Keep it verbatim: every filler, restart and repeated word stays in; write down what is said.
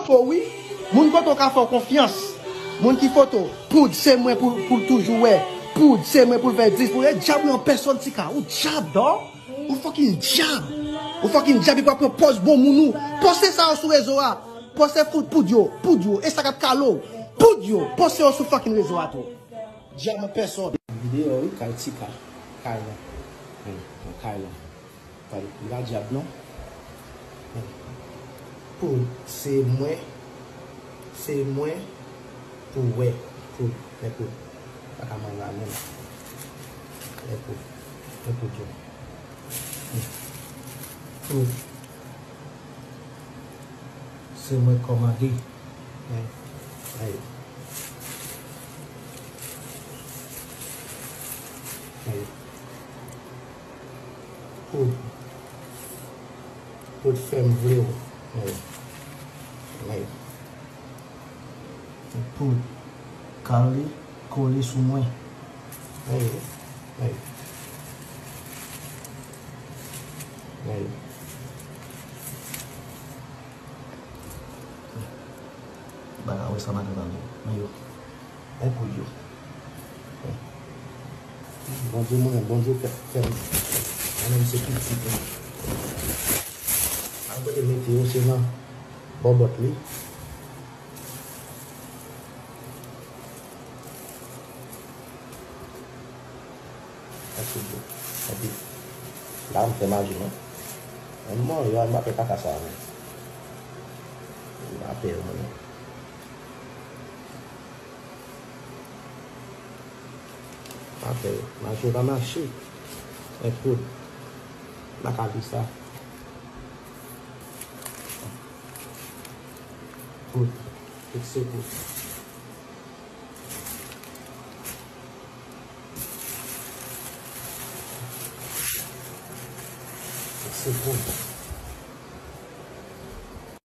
Foto, wi. Moun kote w ka fè w konfyans. Moun ki foto. Poud, se mwen pou, pou l toujou wè. Poud, se mwen pou l fè dis pou l. E dyab wi an pèsòn, Tika. Ou dyab, dò. Ou fucking dyab. Ou fucking dyab, epi w ap pran pòz bon moun ou. Poste sa yo sou rezo a. Poste fout poud yo. Poud yo. E sa k ap kale w. Poud yo. Poste yo sou fucking rezo a tou. Dyab an pèsòn. Videyo, wi, kay Tika. Kay la. Hmm, kay la. Li pa dyab non. Pou se mwen, se mwen pou wè, pou, men pou, pa ka manyen la menm. Men pou, men pou Djo. Pou se mwen kòmande. Hey. Hey. Hey. Pou, pou fè m vle w. Hey. Hey. Pou kale kole sou mwen. Hey. Hey. Hey. Bagay wè sa madan tande. Men yo. Men pou yo. Bondye mwen, Bondye fè, fè m. Mwen menm se pitit mwen. Al kote mete yo se nan bòbòt li. Epi, la, m fè maji, non. Mwen, mwen, yo, m pa fè kaka sa, non. M pa pè, mwen, non. M pa pè, maji pa mache. Mwen, poud. M pa ka di sa. Poud. Tout se poud. Se pou.